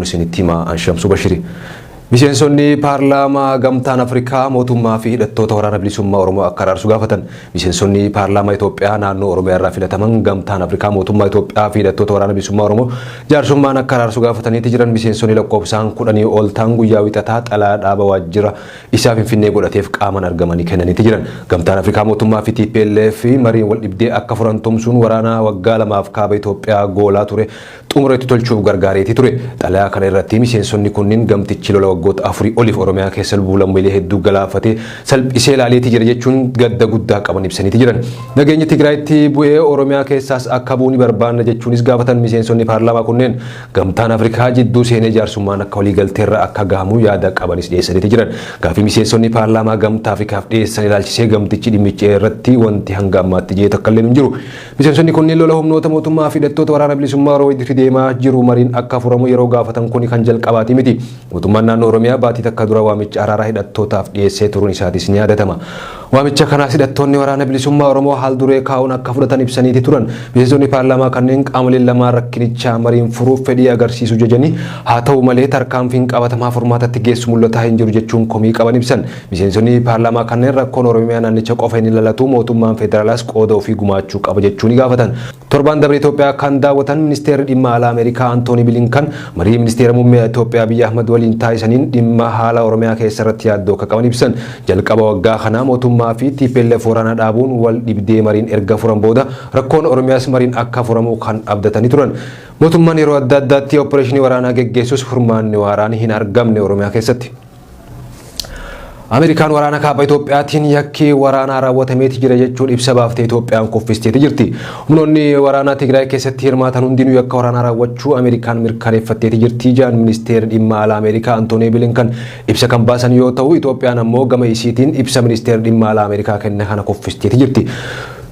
isinitti himaa Anshamsuu Bashiri. Miseensonni paarlaamaa Gamtaan Afrikaa mootummaa fi hidhattoota Waraana Bilisummaa Oromoo akka araarsu gaafatan. Miseensonni paarlaamaa Itoophiyaa naannoo Oromiyaa irraa filataman Gamtaan Afrikaa mootummaa Itoophiyaa fi hidhattoota Waraana Bilisummaa Oromoo jaarsummaan akka araarsu gaafataniiti jiran. Miseensonni lakkoofsaan 10 ol ta'an guyyaa Wiixataa xalayaa dhaaba waajjira isaa Finfinnee godhateef qaaman argamanii kennaniiti jiran. Gamtaan Afrikaa mootummaa fi TPLF mariin wal dhibdee akka furan tumsuun waraana waggaa lamaaf kaaba Itoophiyaa goolaa ture xumura itti tolchuuf gargaareeti ture. Xalayaa kana irratti miseensonni kunniin gamtichi lola waggoota afurii oliif Oromiyaa keessa lubbuu lammiilee hedduu galaafate salphisee ilaaleeti jira jechuun gadda guddaa qaban ibsaniiti jiran. Nageenyi Tigraayitti bu'ee Oromiyaa keessaas akka bu'u ni barbaanna jechuunis gaafatan miseensonni paarlaamaa kunneen. Gamtaan Afrikaa jidduu seenee jaarsummaan akka waliigalteerra akka gahamu yaada qabanis dhiyeessaniiti jiran. Gaaffii miseensonni paarlaamaa Gamtaa Afrikaaf dhiyeessan ilaalchisee gamtichi dhimmicha irratti wanti hanga ammaatti jedhe takkalleen hin jiru. Miseensonni kunneen lola humnoota mootummaa fi hidhattoota Waraana Bilisummaa Oromoo gidduutti deemaa jiru mariin akka furamu yeroo gaafatan kuni kan jalqabaati miti. Mootummaan naannoo Oromiyaa baatii takka dura waamicha araaraa hidhattootaaf dhiyeessee turuun isaatis ni yaadatama. Waamicha kanaas hidhattoonni Waraana Bilisummaa Oromoo haal-duree kaa'uun akka fudhatan ibsaniiti turan. Miseensonni paarlaamaa kanneen qaamoleen lamaan rakkinichaa mariin furuuf fedhii agarsiisuu jajanii, haa ta'u malee tarkaanfiin qabatamaa furmaatatti geessu mul'ataa hin jiru jechuun komii qaban ibsan. Miseensonni paarlaamaa kanneen rakkoon Oromiyaa naannicha qofa hin ilalatu, mootummaan federaalaas qooda ofii gumaachuu qaba jechuuni gaafatan. Torbaan dabre Itoophiyaa kan daawwatan Ministeerri Dhimma Alaa Ameerikaa Antoonii Bilinkan marii Ministeera Muummee Itoophiyaa Abiy Ahmad waliin taasisaniin dhimma haala Oromiyaa keessa irratti yaaddoo akka qaban ibsan. Jalqaba waggaa kanaa mootummaa fi tplf waraana dhaabuun wal dhibdee mariin erga furan booda rakkoon Oromiyaas mariin akka furamu kan abdatanii turan. Mootummaan yeroo adda addaatti oppireeshinii waraanaa geggeessus furmaanni waaraan hin argamne Oromiyaa keessatti. Ameerikaan waraana kaaba Itoophiyaatiin yakki waraanaa raawwatameeti jira jechuun ibsa baaftee Itoophiyaan kuffisteeti jirti. Humnoonni waraanaa Tigraay keessatti hirmaatan hundinuu yakka waraanaa raawwachuu Ameerikaan mirkaneeffatteeti jirti jedhan ministeerri dhimma alaa Ameerikaa Antoonii Bilinkan ibsa kan baasan yoo ta'u Itoophiyaan ammoo gama isiitiin ibsa ministeerri dhimma alaa Ameerikaa kenne kana kuffisteeti jirti.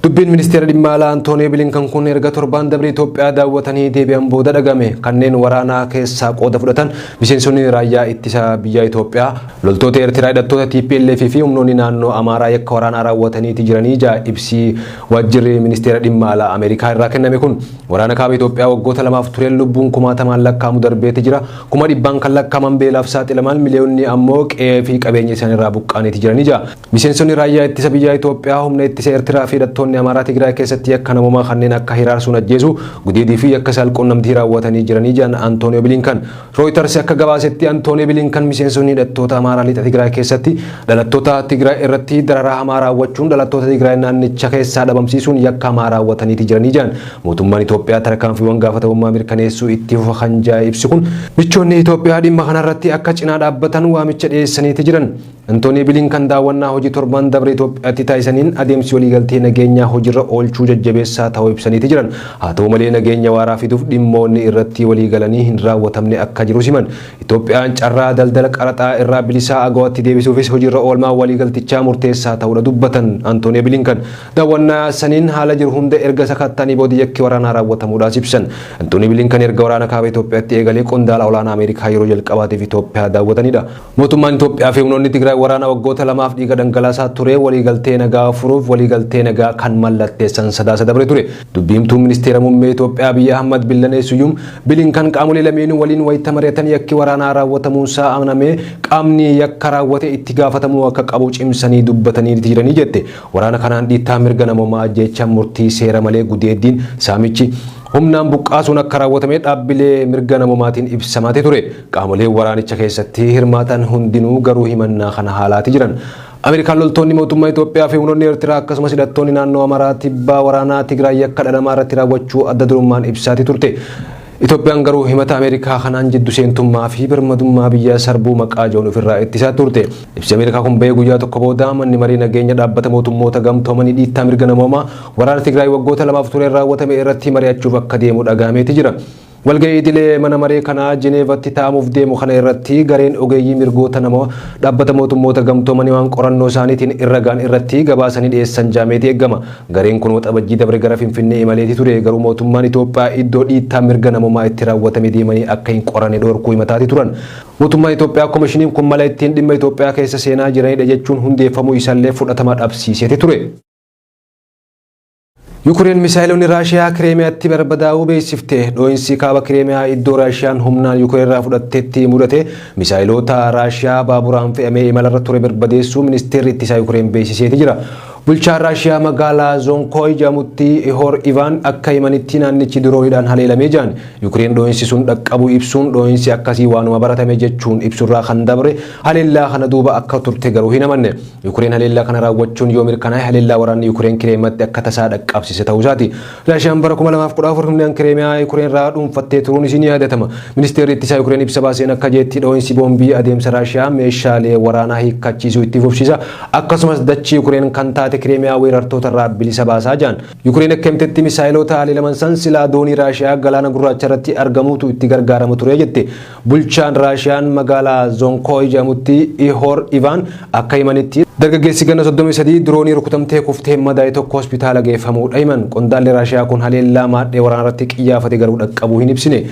Dubbiin Ministeera Dhimma Alaa Antoonii Bilinkan kun erga torbaan dabre Itoophiyaa daawwatanii deebi'an booda dhagame. Kanneen waraanaa keessaa qooda fudhatan miseensonni raayyaa ittisa biyyaa Itoophiyaa, loltoota Eertiraa, hidhattoota tplf fi humnoonni naannoo Amaaraa yakka waraanaa raawwataniiti jiranii ja'a ibsi waajjirri Ministeera Dhimma Alaa Ameerikaa irraa kenname kun. Waraana kaaba Itoophiyaa waggoota lamaaf tureen lubbuun kumaatamaan lakkaa'amu darbeeti jira. Kuma dhibbaan kan lakkaa'aman beelaaf saaxilaman, miliyoonni ammoo qe'ee fi qabeenya isaaniirraa buqqa'aniiti jiranii ja'a. Miseensonni Raayyaa Ittisa Biyyaa Itoophiyaa, Humna Ittisa Eertiraa fi hidhattoonni Amaaraa Tigraay keessatti yakka namoomaa kanneen akka hiraarsuun ajjeesuu, gudeedii fi yakka saal-quunnamtii raawwatanii jiranii jedhan Antooniyoo Bilinkan. Rooyitars akka gabaasetti Antooniyoo Bilinkan miseensonni hidhattoota Amaaraa Lixa Tigraay keessatti dhalattoota Tigraay irratti dararaa hamaa raawwachuun dhalattoota Tigraay naannicha keessaa dhabamsiisuun yakka hamaa raawwataniiti jiranii jedhan. Mootummaan Itoophiyaa tarkaanfiiwwan gaafatamummaa mirkaneessuu itti fufa kan jedhe ibsi kun, michoonni Itoophiyaa dhimma kanarratti akka cinaa dhaabbatan waamicha dhiyeessaniiti jiran. Antoonii Bilinkan daawwannaa hojii torban dabre Itoophiyaatti taasisaniin adeemsi waliigaltee nageenyaa hojirra oolchuu jajjabeessaa ta'uu ibsaniiti jiran. Haa ta'u malee nageenya waaraa fiduuf dhimmoonni irratti waliigalanii hin raawwatamne akka jirus himan. Itoophiyaan carraa daldala qaraxaa irraa bilisaa AGOAtti deebisuufis hojiirra oolmaan waliigaltichaa murteessaa ta'uudha dubbatan Antoonii Bilinkan. Daawwannaa saniin haala jiru hunda erga sakatta'anii booda yakki waraanaa raawwatamuudhaas ibsan. Antoonii Bilinkan erga waraana kaaba Itoophiyaatti eegalee qondaala olaanaa Ameerikaa yeroo jalqabaatiif Itoophiyaa daawwatanidha. Mootummaan Itoophiyaa fi humnoonni Tigraay waraana waggoota lamaaf dhiiga dhangalaasaa ture waliigaltee nagaa furuuf waliigaltee nagaa kan mallatteessan Sadaasa dabre ture. Dubbi himtuun Ministeera Muummee Itoophiyaa Abiy Ahmad Billanee Suyum Bilinkan qaamolee lameenuu waliin wayita mari'atan yakki waraanaa raawwatamuunsaa amanamee qaamni yakka raawwate itti gaafatamuu akka qabu cimsanii dubbatanii jiranii jette. Waraana kanaan dhiittaa mirga namoomaa, ajjeechaan murtii seera malee, gudeeddiin, saamichi, humnaan buqqaasuun akka raawwatame dhaabbilee mirga namoomaatiin ibsamaati ture. Qaamoleen waraanicha keessatti hirmaatan hundinuu garuu himannaa kana haalaati jiran. Ameerikaan loltoonni mootummaa Itoophiyaa fi humnoonni Eertiraa akkasumas hidhattoonni naannoo Amaraa tibbaa waraanaa Tigraay yakka dhala namaa irratti raawwachuu adda durummaan ibsaati turte. Itoophiyaan garuu himata Ameerikaa kanaan jiddu seentummaa fi birmadummaa biyyaa sarbuu maqaa jedhuun ofirraa ittisaa turte. Ibsi Ameerikaa kun bahee guyyaa tokko booda manni marii nageenya dhaabbata mootummoota gamtoomanii dhiittaa mirga namoomaa waraana Tigraay waggoota lamaaf tureen raawwatame irratti mari'achuuf akka deemu dhagahameeti jira. Walga'ii idilee mana maree kanaa Jineevatti taa'amuuf deemu kana irratti gareen ogeeyyii mirgoota namoo dhaabbata mootummoota gamtoomanii waan qorannoo isaaniitiin irra ga'an irratti gabaasa ni dhiyeessan jedhameeti eegama. Gareen kun Waxabajjii dabre gara Finfinnee imaleeti ture. Garuu mootummaan Itoophiyaa iddoo dhiittaan mirga namoomaa itti raawwatame deemanii akka hin qoranne dhorkuu himataati turan. Mootummaan Itoophiyaa komishiniin kun mala ittiin dhimma Itoophiyaa keessa seenaa jiranidha jechuun hundeeffamuu isaallee fudhatama dhabsiiseeti ture. Yukureen misaayilonni Raashiyaa Kireemiyaatti barbadaa'uu beeksifte. Dhoo'insi kaaba Kireemiyaa iddoo Raashiyaan humnaan Yukureen irraa fudhattetti mudate misaayiloota Raashiyaa baaburaan fe'amee imalarra ture barbadeessuu ministeerri ittisaa Yukureen beeksiseeti jira. Bulchaan Raashiyaa magaalaa Zonkooy jedhamutti Ihoor Ivaan akka himanitti naannichi dirooniidhaan haleelamee jiran. Yukureen dhoo'insi sun dhaqqabuu ibsuun dhoo'insi akkasii waanuma baratame jechuun ibsurraa kan dabre haleellaa kana duuba akka turte garuu hin amanne. Yukureen haleellaa kana raawwachuun yoo mirkanaa'e haleellaa waraanni Yukureen Kireemiyaatti akka tasaa dhaqqabsiise ta'uu isaati. Raashiyaan bara 2014 humnaan Kireemiyaa Yukureen irraa dhuunfattee turuun isii ni yaadatama. Ministeerri ittisaa Yukureen ibsa baaseen akka jeetti dhoo'insi boombii adeemsa Raashiyaa meeshaalee waraanaa hiikkachiisuu itti fufsiisa. Akkasumas dachii Yukureen kan taate Kireemiyaa weerartoota irraa bilisa baasaa jiran. Yukureen akka himtetti misaayiloota haleelaman san silaa doonii Raashiyaa galaana gurraacha irratti argamuutu itti gargaaramu ture jette. Bulchaan Raashiyaan magaalaa Zonkooy jedhamutti Ihoor Ivaan akka himanitti dargaggeessi ganna 33 diroonii rukutamtee kuftee madaa'e tokko hospitaala geeffamuudha himan. Qondaalli Raashiyaa kun haleellaa maadhee waraanaa irratti qiyyaafate garuu dhaqqabuu hin ibsine.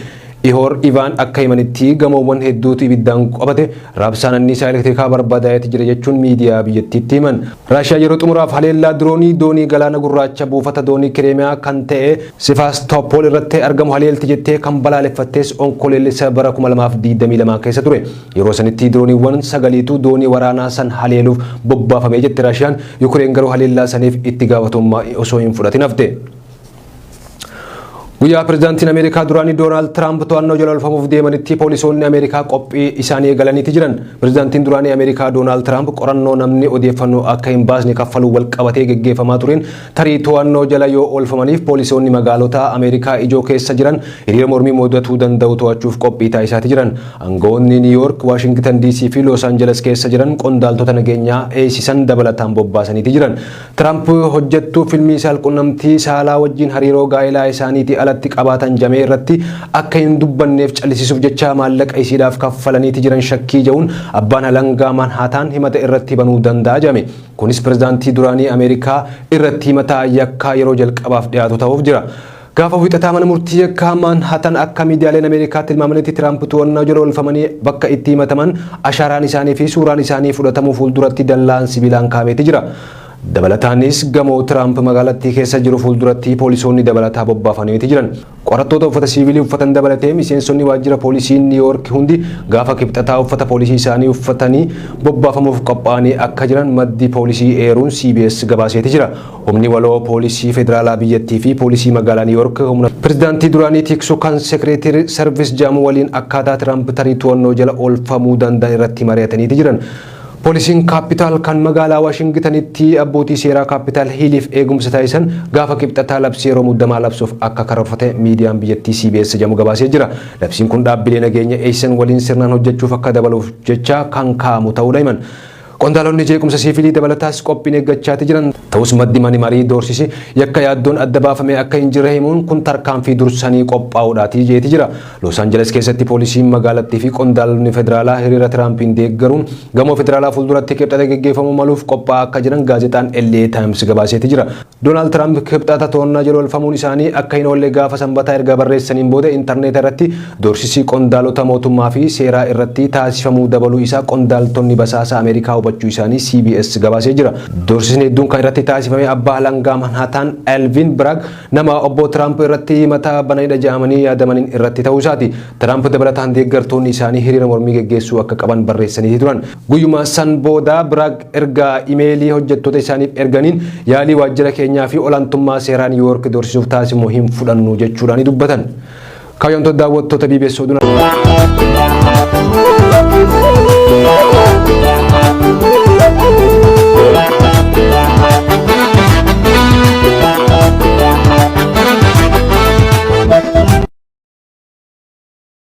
Ihoor Ivaan akka himanitti gamoowwan hedduutu ibiddaan qabate, raabsaan anniisaa elektirikaa barbadaa'eeti jira jechuun miidiyaa biyyattiitti himan. Raashiyaa yeroo xumuraaf haleellaa diroonii doonii galaana gurraacha buufata doonii Kireemiyaa kan ta'e Sifaastoopool irratti argamu haleelti jettee kan balaaleffattees Onkoloolessa bara 2022 keessa ture. Yeroo sanitti dirooniiwwan sagaliitu doonii waraanaa san haleeluuf bobbaafame jette Raashiyaan. Yukureen garuu haleellaa saniif itti gaafatamummaa osoo hin fudhatin hafte. Guyyaa pirezidaantiin Ameerikaa duraanii Doonaald Tiraamp to'annoo jala oolfamuuf deemanitti poolisoonni Ameerikaa qophii isaanii eegalaniiti jiran. Pirezidaantiin duraanii Ameerikaa Doonaald Tiraamp qorannoo namni odeeffannoo akka hin baasne kaffaluu wal qabatee geggeeffamaa tureen tarii to'annoo jala yoo oolfamaniif poolisoonni magaalota Ameerikaa ijoo keessa jiran hiriira mormii mudatuu danda'u to'achuuf qophii taasisaati jiran. Aangawoonni Niw Yoork, Waashingtan DC fi Loos Angeles keessa jiran qondaaltota nageenyaa eegsisan dabalataan bobbaasaniiti jiran. Tiraamp hojjettuu filmii saalqunnamtii saalaa wajjin hariiroo gaa'elaa isaaniitii alatti qabaatan jamee irratti akka hin dubbanneef callisiisuuf jecha maallaqa isiidhaaf kaffalaniiti jiran shakkii jedhuun abbaan alangaa Manhattan himata irratti banuu danda'a jedhame. Kunis pirezidaantii duraanii Ameerikaa irratti himata yakkaa yeroo jalqabaaf dhiyaatu ta'uuf jira. Gaafa Wiixataa mana murtii yakkaa Manhattan akka miidiyaaleen Ameerikaa tilmaamanitti Tiraamp to'annaa jala oolfamanii bakka itti himataman ashaaraan isaanii fi suuraan isaanii fudhatamuu fuulduratti dallaan sibiilaan kaa'ameeti jira. Dabalataanis gamoo Tiraamp magaalattii keessa jiru fuulduratti poolisoonni dabalataa bobbaafamaniiti jiran. Qorattoota uffata siivilii uffatan dabalatee miseensonni waajjira poolisii Niiwoork hundi gaafa Kibxataa uffata poolisii isaanii uffatanii bobbaafamuuf qophaa'anii akka jiran maddi poolisii eeruun CBS gabaaseeti jira. Humni waloo poolisii federaalaa biyyattii fi poolisii magaalaa Niiwoork humna pirezidaantii duraanii tiksu kan Secret Service jedhamu waliin akkaataa Tiraamp tarii to'annoo jala oolfamuu danda'an irratti mari'ataniiti jiran. Poolisiin Kaapitaal kan magaalaa Waashingtanitti abbootii seeraa Kaapitaal Hiiliif eegumsa taasisan gaafa Kibxataa labsii yeroo muddamaa labsuuf akka karoorfate miidiyaan biyyattii CBS jedhamu gabaasee jira. Labsiin kun dhaabbilee nageenya eegsisan waliin sirnaan hojjechuuf akka dabaluuf jecha kan kaa'amu ta'uudha himan. Qondaalonni jeequmsa siivilii dabalataas qophiin eeggachaati jiran. Ta'us maddi mani marii doorsisi yakka yaaddoon adda baafame akka hin jirre himuun kun tarkaanfii dursanii qophaa'uudhaati jeeti jira. Los Angeles keessatti poolisiin magaalattii fi qondaalonni federaalaa hiriira Tiraampiin deeggaruun gamoo federaalaa fuulduratti Kibxata geggeeffamuu maluuf qophaa'aa akka jiran gaazexaan LA Times gabaaseeti jira. Doonaald Tiraamp Kibxata to'annaa jala oolfamuun isaanii akka hin oolle gaafa Sanbataa erga barreessaniin booda intarneeta irratti doorsisii qondaalota mootummaa fi seeraa irratti taasifamuu dabaluu isaa qondaaltonni basaasa Ameerikaa hubachuu isaanii CBS gabaasee jira. Doorsisni hedduun kan irratti taasifame abbaa alangaa Manhattan Alvin Bragg nama obbo Tiraamp irratti himata bananidha jedhamanii yaadamaniin irratti ta'uu isaati. Tiraamp dabalataan deeggartoonni isaanii hiriira mormii geggeessuu akka qaban barreessanii turan. Guyyuma san booda Bragg erga imeelii hojjettoota isaaniif erganiin yaalii waajjira keenyaa fi olaantummaa seeraa Niiwoork doorsisuuf taasifamu hin fudhannu jechuudhaan dubbatan. Kabajamtoota daawwattoota BBS Oduu.